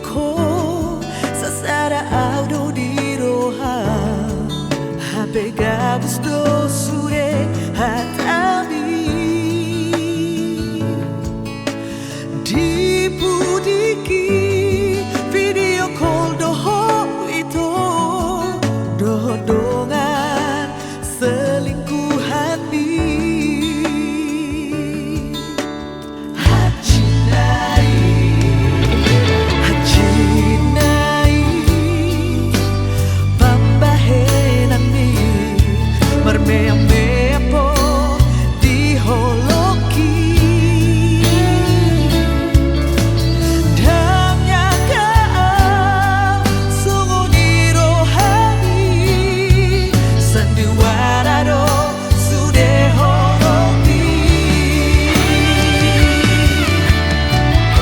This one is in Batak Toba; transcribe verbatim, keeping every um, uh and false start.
Ho, sasada au do di roham. Hape gabus do sude hata